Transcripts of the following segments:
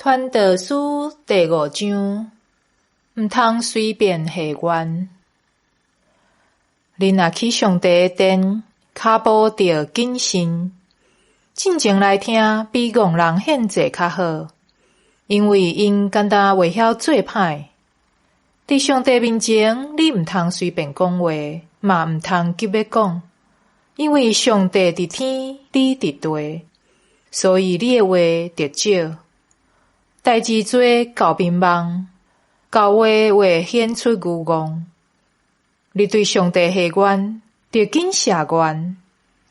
傳道書第五章，毋通隨便下願。恁若去上帝的殿，跤步著謹慎，進前來聽，比戇人獻祭較好，因為𪜶干焦會曉做歹。佇上帝面前，你毋通隨便講話，嘛毋通急欲講，因為上帝佇天，你佇地，所以你的話著少。代誌濟厚眠夢，厚話會顯出愚戇。你對上帝下願，著緊寫願，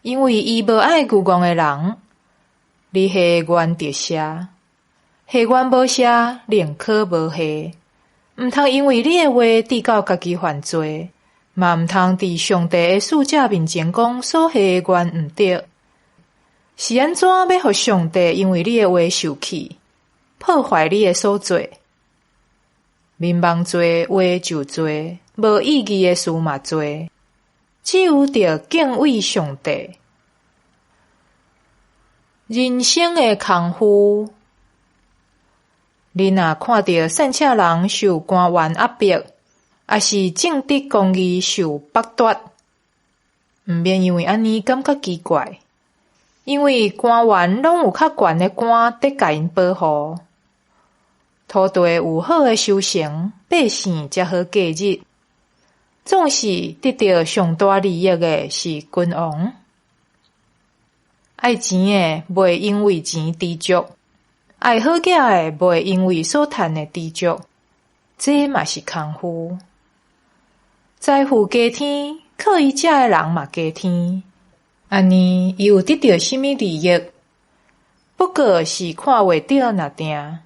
因為伊無愛愚戇的人。你下願著寫，下願無寫，寧可無下。毋通因為你的話致到家己犯罪，嘛毋通佇上帝的使者面前講所下的願毋著。是按怎欲予上帝因為你的話受氣，破壞你的所做？眠夢濟，話就濟，無意義的事嘛濟，只有著敬畏上帝。人生的空虛，你若看著散赤人受官員壓迫，抑是正直公義受剝奪，毋免因為按呢感覺奇怪，因為官員攏有較懸的官佇共𪜶保護。土地有好的收成，百姓才好過日。總是得著上大利益的是君王。愛錢的袂因為錢知足，愛好額的袂因為所趁的知足，這嘛是空虛。財富加添，靠伊食的人嘛加添，按呢伊有得著啥物利益？不過是看袂著爾定。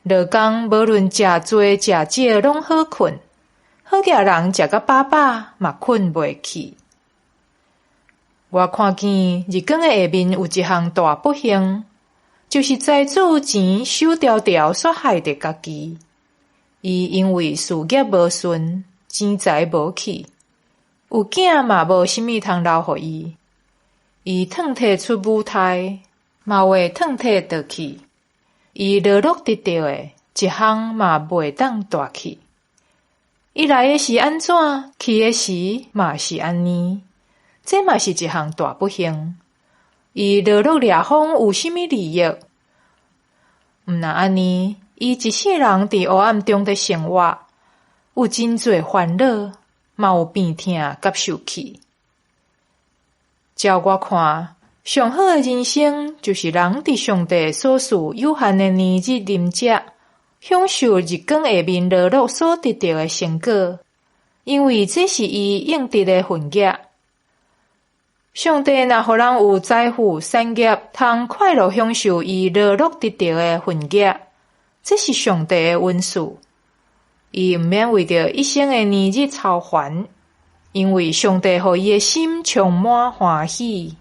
落工無論食濟食少攏好睏，好額人食甲飽飽嘛睏袂去。我看見日光的下面有一項大不幸，就是財主錢收牢牢煞害著家己。伊因為事業無順，錢財無去，有囝嘛無啥物通留予伊。伊褪退出母胎，嘛會褪退倒去。伊勞碌得著的，一項嘛袂當帶去。伊來的時按怎，去的時嘛是按呢。這嘛是一項大不幸。伊勞碌掠風有啥物利益？毋但按呢，伊一世人佇黑暗中的生活，有真濟煩惱，嘛有病痛佮受氣。照我看，上好的人生，就是人佇上帝所賜有限的年日啉食，享受日光下面勞碌所得著的成果，因為這是伊應得的份額。上帝若予人有財富、產業，通快樂享受伊勞碌得著的份額，這是上帝的恩賜。伊毋免為著一生的年日操煩，因為上帝予伊的心充滿歡喜。